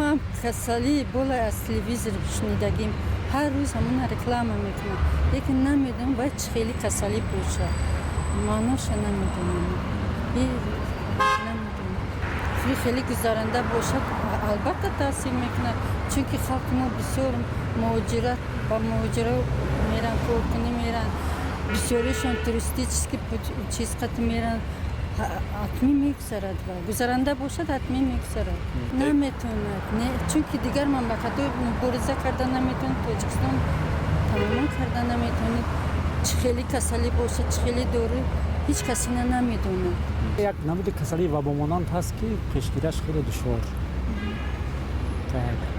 Ман касалии Эбола аз телевизор шунидагим. Ҳар рӯз ҳамона реклама мекунам, лекин намедонам, вай чӣ хели касалӣ бошад, маъноша намедонам, намедонам. Хеле гузаранда бошад, албатта, таъсир мекунад, чунки халқи мо бисёр муҳоҷират, ба муҳоҷира меран, коркунӣ меран, бисёришон туристический чиз қати меран. Ҳатмӣ мегузарад ва гузаранда бошад, ҳатмӣ мегузарад. Наметавонад, чунки дигар мамлакатҳо мубориза карда наметавонад, Тоҷикистон тамоман карда наметавонад. Чӣ хели касалӣ бошад, чӣ хели дору, ҳеҷ кас ина намедонад. Як намуди касалии вабомонанд ҳаст, ки пешгираш хеле душвор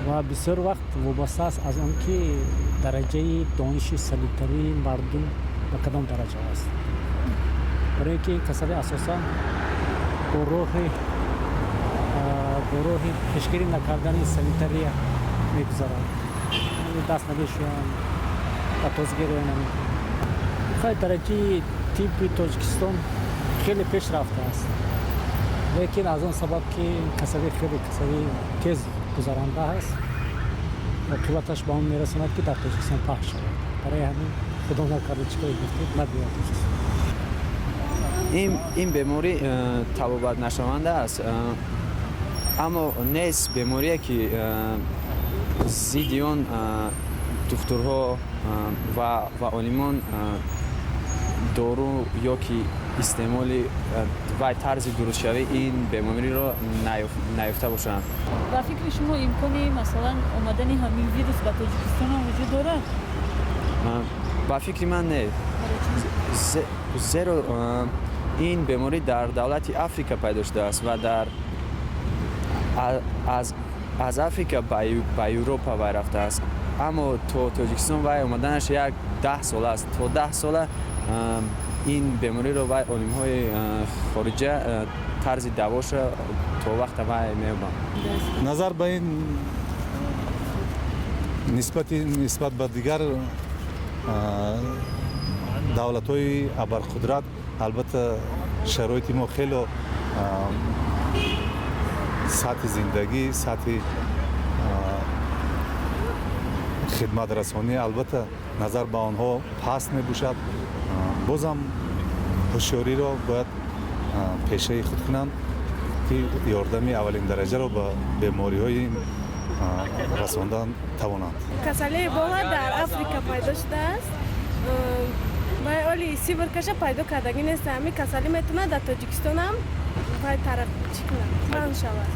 ва бисёр вақт вобаста аст аз он ки дараҷаи дониши санитарии мардум ба кадом дараҷа аст, барои ин ки ин касалӣ асосан бо роҳи пешгирӣ накардани санитария мегузарад, даст намешӯянд, ба тозагӣ риоя намекунанд. Хай, дараҷаи тибби Тоҷикистон хеле пеш рафтааст, лекин аз он сабаб ки касалӣ хеле касалии тез гузаранда аст, оқибаташ ба он мерасонад, ки дар Тоҷикистон пахш шавад. Барои ҳамин, худо накарда, чӣ кор гуфтед, набиёд. Ин беморӣ табобатнашаванда аст, аммо нест беморие, ки зидди он духтурҳо ва олимон дору ё ки истеъмоли вай тарзи дурустшавии ин бемориро наёфта бошанд. Ба фикри шумо, имкони, масалан, омадани ҳамин вирус ба Тоҷикистон ҳам вуҷуд дорад? Ба фикри ман, не, зеро ин беморӣ дар давлати Африка пайдо шудааст ва дар аз Африка ба Европа вай рафтааст, аммо то Тоҷикистон вай омаданаш як 10 сол аст. То 10 сола ин бемориро вай олимҳои хориҷа тарзи давоша то вақта вай меёбанд. Назар ба ин нисбат ба дигар давлатҳои абарқудрат, албатта, шароити мо хело, сатҳи зиндагӣ, сатҳи хидматрасонӣ, албатта, назар ба онҳо паст мебошад. Бозам ҳушёриро бояд пешаи худ кунанд, ки ёрдами аввалин дараҷаро ба бемориҳои расондан тавонанд. Касалии Эбола дар Африка пайдо шудааст. Вай оли сыворотка ша пайдо кардагӣ нест. Ҳамин касалӣ метавонад дар Тоҷикистонам вай тараққӣ кунад, паҳн шавад.